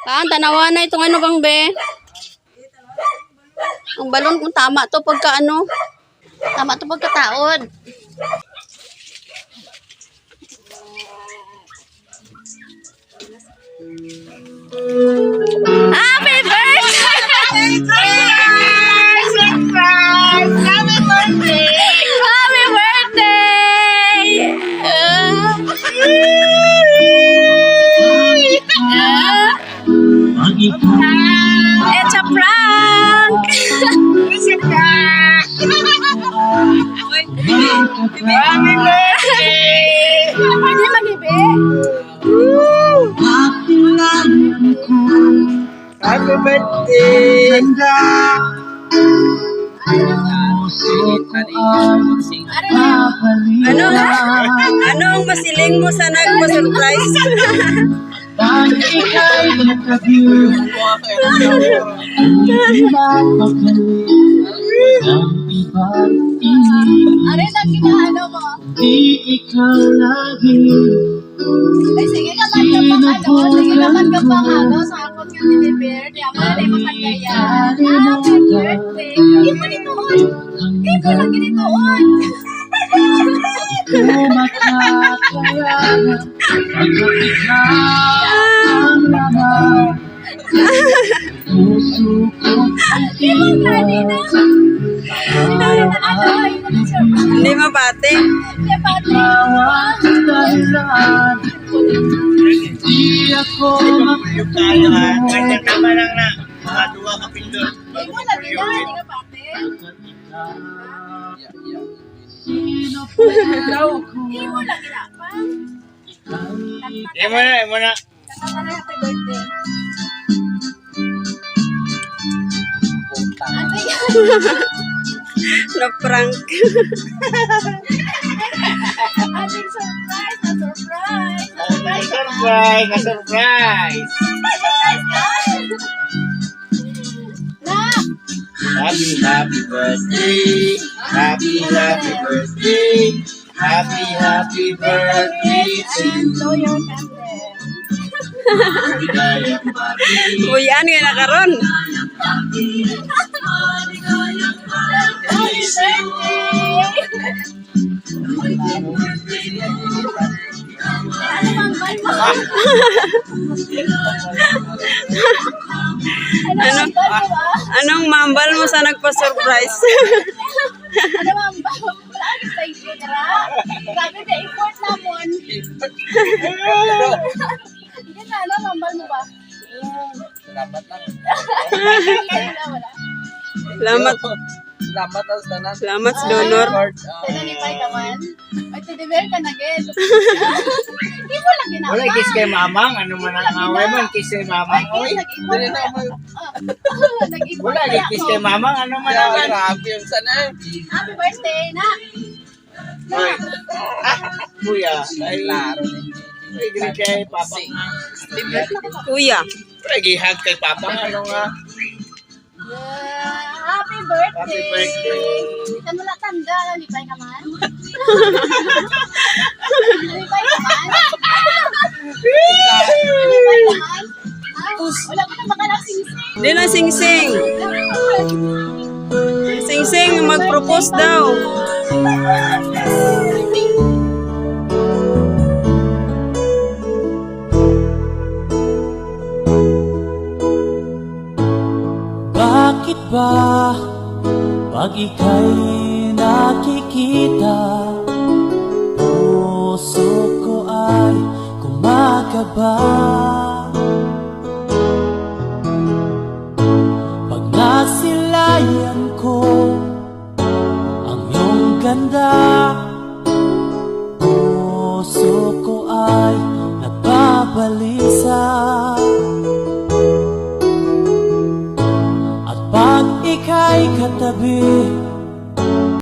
Kaan, tanawa na itong ano bang be. Ang balon kung tama to pagka ano. Tama to pagkataod. Happy birthday! Surprise! Happy birthday! Happy birthday! It's a prank! Surprise! Happy birthday! Pwede mag-ibi? Happy birthday! Ano? Ano ang masiling mo sa nagpa-surprise? Ano lang ginaano mo? Di ikaw lagi. Ay, sige ka man ka pang ano, sige ka man ka pang ano, sa akong nga deliver. Di ako na rin makagaya. Happy birthday! Hindi mo nitoon! Hindi mo lang ginitoon! Ko makakayanan pagkat ikaw ang laman. Puso ko. Hindi mo gani na! Hindi mo na ano, hindi mo surprise. Hindi mabati. Hindi pa Ikaw ang dahilan. Di ako Tayo ha, ganyan ka pa lang na. Mga duwa ka pindot. Hindi mo lagi na, hindi ka pati. Sino po? Hindi mo lagi na pa. Imo na, imo na. Kanta na happy birthday. Ano yan? Na-prank. Ating surprise na surprise! Na surprise ka ba? Surprise! Na surprise! Surprise ka? Na! Happy, happy birthday! Happy, happy birthday! Happy, happy birthday to And you. blow your candle. Ligayang bati. Buyan nga na karon. Happy birthday! Ano bang bal mo? Ano bang bal mo ba? Anong mambal mo sa nagpa-surprise? Ano bang bal mo? Wala akong thank you, tara. Grabe na effort namon. Hindi na, ano bang bal mo ba? Salamat lang. Wala, wala. Salamat. Salamat ang tanan. Salamat sa donor. Lord, Tinanipay ka man. Ay, teddy bear ka na, gid. Hindi mo lang ginapa. Wala, kiss kay mamang. Ano man ang away man, kiss kay mamang. Ay, Oy. nag-ipon Dili na mo. Nag-ipon Wala, kaya kiss ako. kay mamang. Ano man ang Yeah, grabe yung sana. Happy birthday, na. Oy. Ah, kuya. Ay, Laro ni. ay, dili kay papa. Kuya. Wala, gihag kay papa. Ano nga? Happy birthday. Happy birthday. Kan wala tanda, nalipay ka man. Nalipay ka man. Nalipay ka man. Ah, wala ko na makalang singsing. Di na sing-sing. Sing-sing, mag-propose daw. Bakit ba pag ika'y nakikita, puso ko ay kumakaba? Pag nasilayan ko ang iyong ganda, puso ko ay nababalisa. At pag ika'y katabi,